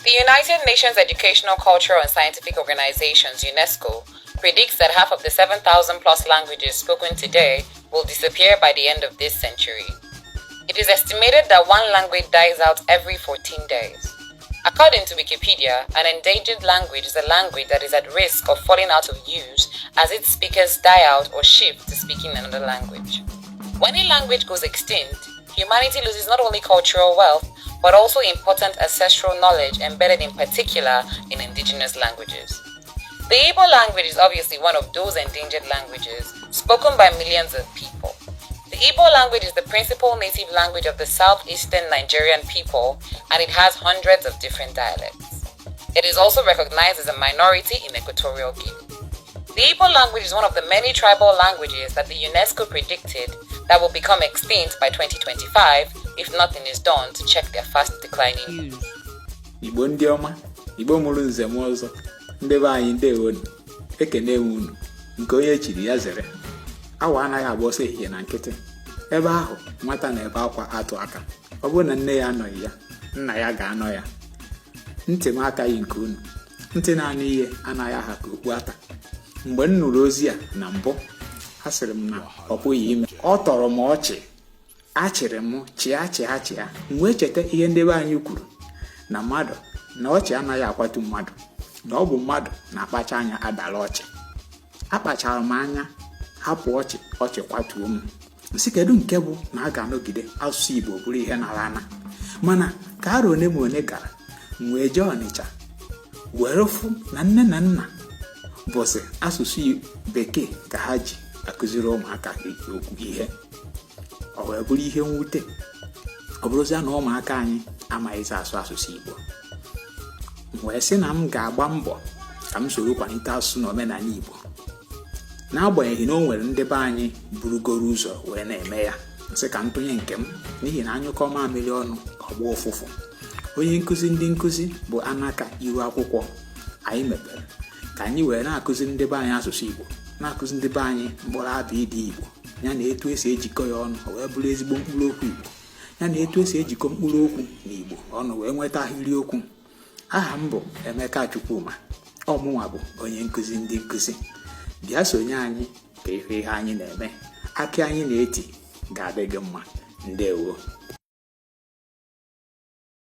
The United Nations Educational, Cultural and Scientific Organizations, UNESCO, predicts that half of the 7,000 plus languages spoken today will disappear by the end of this century. It is estimated that one language dies out every 14 days. According to Wikipedia, an endangered language is a language that is at risk of falling out of use as its speakers die out or shift to speaking another language. When a language goes extinct, humanity loses not only cultural wealth, but also important ancestral knowledge embedded in particular in indigenous languages. The Igbo language is obviously one of those endangered languages spoken by millions of people. The Igbo language is the principal native language of the southeastern Nigerian people, and it has hundreds of different dialects. It is also recognized as a minority in Equatorial Guinea. The Igbo language is one of the many tribal languages that the UNESCO predicted that will become extinct by 2025 if nothing is done to check their fast declining use. Igbo ndị ọma, Igbo mụrụ nze m ọzọ, ndị be anyị, ndewonu. Ekene m unu. Nke onye chiri ya zere. Awa anaghị agba ọsọ ehihie na nkịtị. Ebe ahụ nwata na-ebe akwa atụ aka, ọ bụrụ na nne ya anọghị ya, nna ya ga-anọ ya. Ntị m akaghị nke unu. Ntị na-anụ ihe anaghị aha ka okpu ata. Mgbe m nụrụ ozi a na mbụ, asịrị m na ọ pụghị ime. Ọ tọrọ m ọchị, achịrị m chịa chịa chịa. M wee cheta ihe ndị be anyị kwuru na mmadụ na ọchị anaghị akwatu mmadụ, na ọ bụ mmadụ na-akpacha anya adala ọchị. Akpachara m anya hapụ ọchị, ọchị kwatuo m. Nsị, kedu nke bụ na a ga-anọgide asụsụ Igbo bụrụ ihe nara ana? Mana ka arọ one ma one gara, m wee jee Ọnịcha were fụ na nne na nna bụsị asụsụ Bekee ka ha ji akụziri ụmụaka okwu ihe. Ọ wee bụrụ ihe mwute, ọ bụrụzia na ụmụaka anyị amaghịzi asụ asụsụ Igbo. M wee sị na m ga-agba mbọ ka m soro kwalite asụsụ na omenala Igbo, n'agbanyeghị na o nwere ndị be anyị burugoro ụzọ wee na-eme ya. Nsị ka m tụnye nke m, n'ihi na anyụkọ mamịrị ọnụ, ọgba ụfụfụ. Onye Nkụzi Ndị Nkụzi bụ anaka iru akwụkwọ anyị mepere ka anyị wee na-akụzi ndị be anyị asụsụ Igbo, na-akụzi ndị be anyị mkpụrụ abịdịị Igbo, ya na etu esi ejikọ ya ọnụ o wee bụrụ ezigbo mkpụrụ okwu Igbo, ya na etu esi ejikọ mkpụrụ okwu na Igbo ọnụ wee nweta ahịrịokwu. Aha m bụ Emeka Chukwuma. Ọmụnwa bụ Onye Nkụzi Ndị Nkụzi. Bịa sonye anyị ka ịhụ ihe anyị na-eme. Akị anyị na-eti ga-adị gị mma. Ndewo.